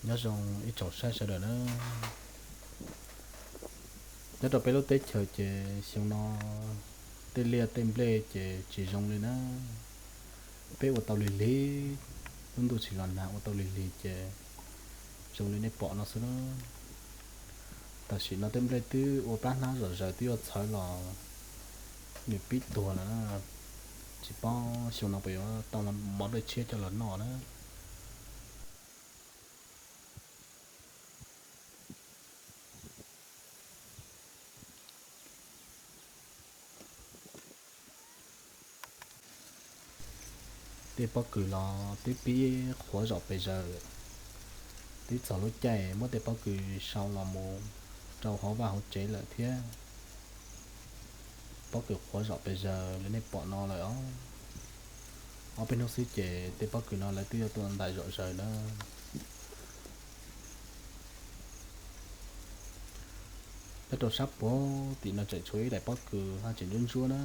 Nyob zoo ib tsoom saib sawv daws na. Nyob rau peb lub teb chaws ces xyoo no tej liaj tej nplej ces tsis zoo li na. Peb ua tau lig lig, lub ntuj tsis los nag ua tau lig lig ces zoo li nej pom no xwb na. Tam sim no tej nplej twb ua plab hnab zom zaws twb yuav txhawv los nws pib tuag lawm na. Tsis paub xyoo no puas yuav tau mov nplej tshiab coj los noj na. Tej pob kws los twb pib qhuav zom pes zaws, twb txog lub caij muab tej pob kws sau los mus rau hauv vaj hauv tsev lawm thiab. Pob kws qhuav zom pes zaws li nej pom no lawm os. Ob peb hnub xwb ces tej pob kws no lawv twb yuav tuaj ntais zom zaws na. Nyob rau sab puag tim no tseem tshuav ib daim pob kws haj tseem ntsuab ntsuab na.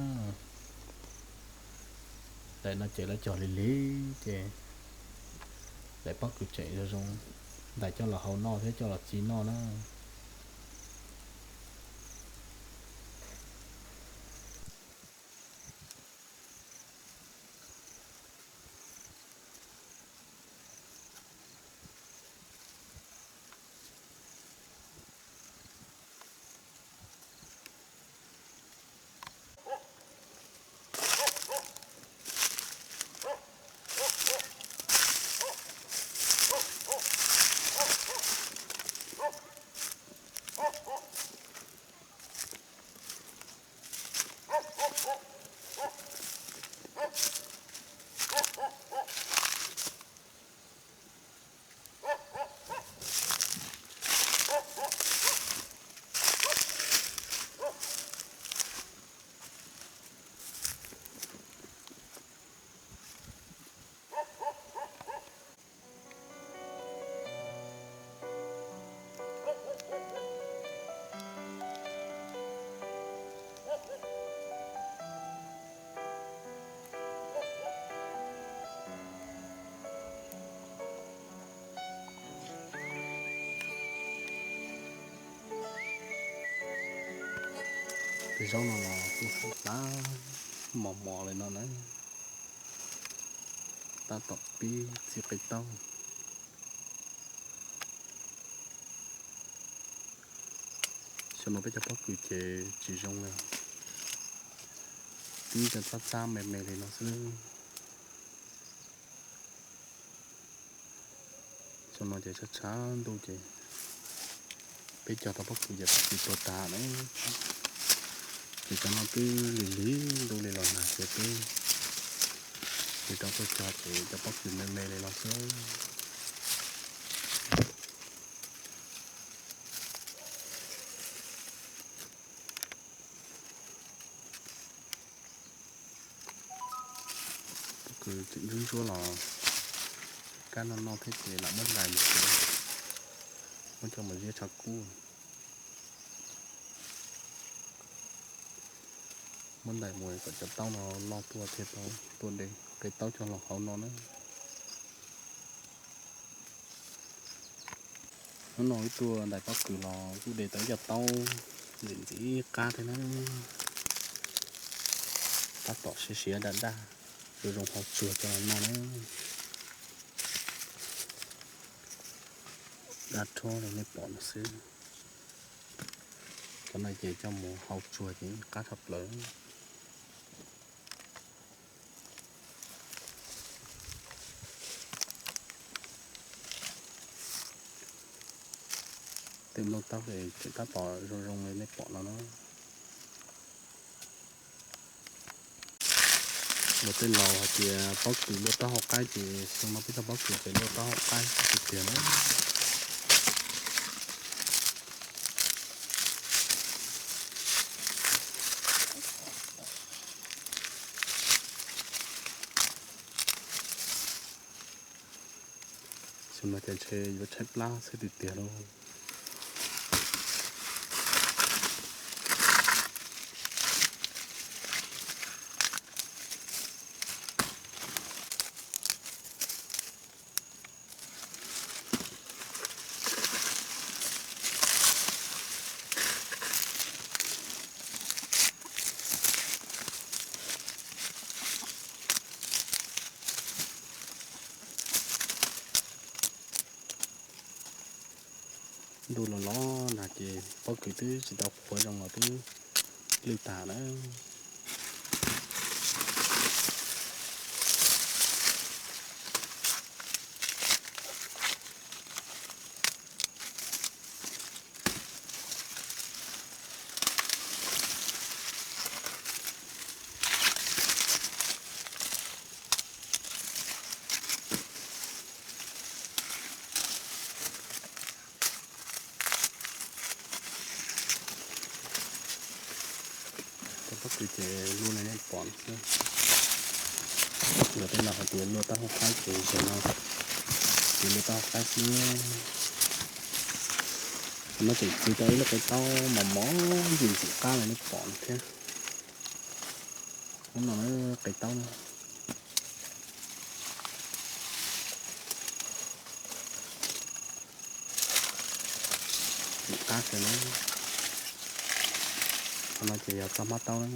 Daim no ces lawv cog lig lig ces daim pob kws tseem zoo zoo, ntais coj los hau noj thiab coj los ci noj na. Tej zaub no los kuj sab plab mos mos li no na, tab tom pib txi qe taub. Xyoo no peb cov pob kws ces tsis zoo li, tib co txab txab me me li no xwb. Xyoo no ces tshav tshav ntuj ces peb cog tau pob kws ces pob kws tuag tas na. Ces cov no twb lig lig ntuj li los nag ces peb tsis tau tuaj cog ces cov pob kws me me li no xwb. Pob kws tseem ntsuab ntsuab los kab noj noj thiab ces lam muab ntais mus, muab coj mus ziab tshav kub. Muab ntais mus kom cov taub no loj tuaj thiaj tau tuaj de qe taub coj los hau no na. Hnub no wb tuaj ntais pob kws los kuj de tau ib co taub ntxim ntxim qab thiab na. Tab tom siav siav daj daj, zoo zoo hau tsuag coj los noj na. Daj rhuab li nej pom no xwb. Cov no ces coj mus hau tsuag ces qab tshaj plaws. Tej nplooj taub ces tseem tab tom zoo zoo li nej pom no na. Luag tej laus hais tias pob kws luaj taub hau qaib ces xyoo no peb cog pob kws ces luaj taub hau qaib tiag tiag na. Xyoo no ces ntshe yuav tshaib plab xwb tiag tiag lauj. Ntuj los los nag ces pob kws twb tsis tau qhuav zoo los twb lwj tag na. Cov pob kws ces luaj li nej pom xwb. Yog tej no hais tias luaj tau hauv qab ces zaum no ces luaj tau hauv qab xwb. Qhov no tseem txi tau ib lub qe taub mos mos ntxim ntxim qab li nej pom thiab. Lub no qe taub ntxim qab kawg na. Qhov no ces yog txoj hmab taub na.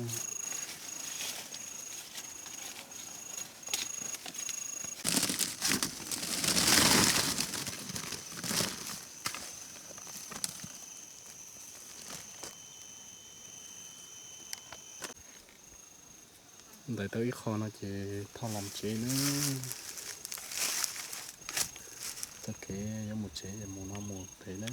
Ntais tau ib qho no ces thauj los tsev na. Txoj kev yuav mus tsev es mus no mus pem na.